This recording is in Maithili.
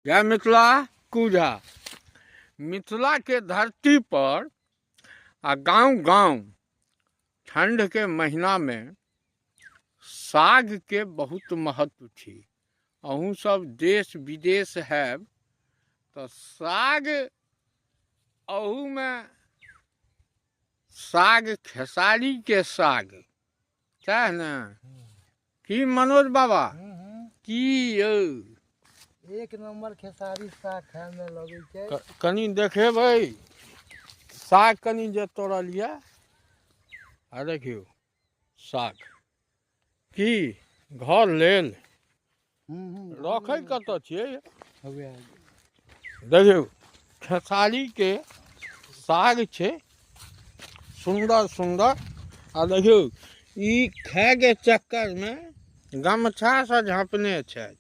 जय मिथिला पूजा। मिथिलाके धरती पर आ गाँव गाँव ठण्डके महीनामे सागके बहुत महत्व छै। अहूँ सब देश विदेश हैब तऽ साग, अहूमे साग खेसारीके साग, सएह ने? की मनोज बाबा, की यौ? एक नंबर खेसारी साग खाय में लगै छै। कनि देखेबै साग, कनि जे तोड़ल यऽ। आ देखियौ साग की घर लेल रखै कतऽ छियै? देखियौ, खेसारीके साग छै सुन्दर सुन्दर। आ देखियौ, ई खायके चक्करमे गमछासँ झाँपने छथि।